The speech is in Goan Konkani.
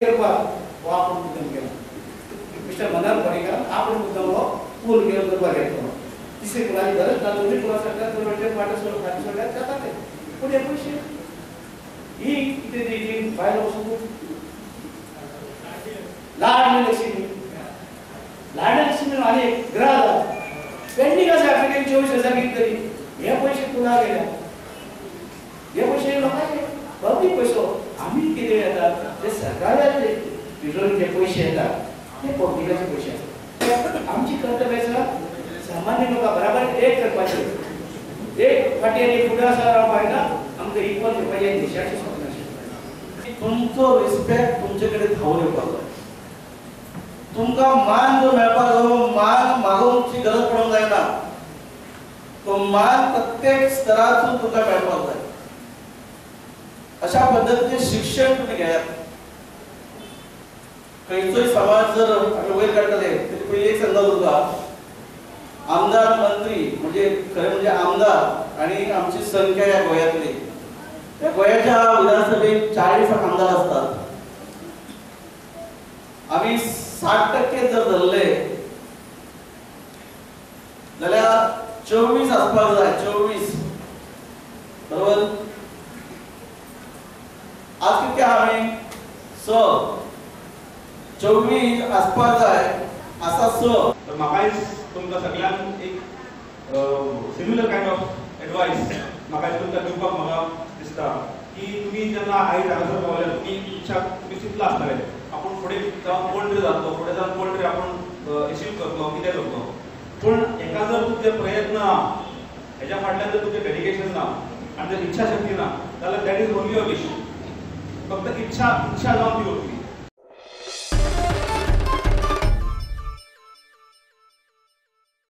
करपाक हो आपूण मुद्दम केला. मिस्टर मनोहर पर्रीकार आपूण मुद्दम हो पूल घेवन करपाक घेतलो. तिसरी पुलाची गरज ना, दोनूय पुलां सरकार चलवचे वाटो सोडून खाली सोडल्यार जाता ते. पूण हे पयशे ही कितें ती बायलो वचून लाडली लक्ष्मी, लाडली लक्ष्मी आनी एक ग्रह आसा पेंडींग आसा एप्लिकेशन 24,000 कितें तरी. हे पयशे पुला गेल्या, हे पयशे लोकांचे पब्लीक पयसो. आमी कितें येता ते सरकाराचे तिजोरीचे पयशे येतात ते पब्लिकाचे पयशे आसतात. आमची कर्तव्य आसा सामान्य लोकां बराबर एक करपाचें. एक फाटी आनी फुडें आसा रावपाक ना, आमकां इक्वल करपाचें देशाचें स्वप्न आशिल्लें. तुमचो रिस्पेक्ट तुमचे कडेन धांवून येवपाक जाय. तुमकां मान जो मेळपाक जाय, मान मागोवची गरज पडूंक जायना. तो मान प्रत्येक स्तरातून तुमकां मेळपाक जाय. अशा पद्दतीचे शिक्षण तुम्ही घेयात. खंयचोय समाज जर आमी वयर काडटले तरी पयली एक सांगता तुमकां, आमदार मंत्री म्हणजे खरें म्हणजे आमदार आनी आमची संख्या ह्या गोंयांतली, ह्या गोंयाच्या विधानसभेत 40 आमदार आसतात. आमी 60% जर धरले जाल्यार 24 आसपाक जाय, 24 बरोबर. आज कितके आमी 6, 24 आसपाक जाय, आसा 6. तर म्हाकाय तुमकां सगळ्यांक एक सिमिलर कायंड ऑफ एडवायस म्हाका तुमकां दिवपाक म्हाका दिसता की तुमी जेन्ना आयज हांगासर पावल्या, तुमी इच्छा तुमी चिंतला आसतलें आपूण फुडें जावन कोण तरी जातलो, फुडें जावन कोण तरी आपूण एचीव करतलो, कितें करतलो. पूण हेका जर तुमचे प्रयत्न ना, हेज्या फाटल्यान जर तुमचें डेडिकेशन ना आनी जर इच्छा शक्ती ना जाल्यार that is only a wish. फक्त इच्छा इच्छा जावन ती उरतली.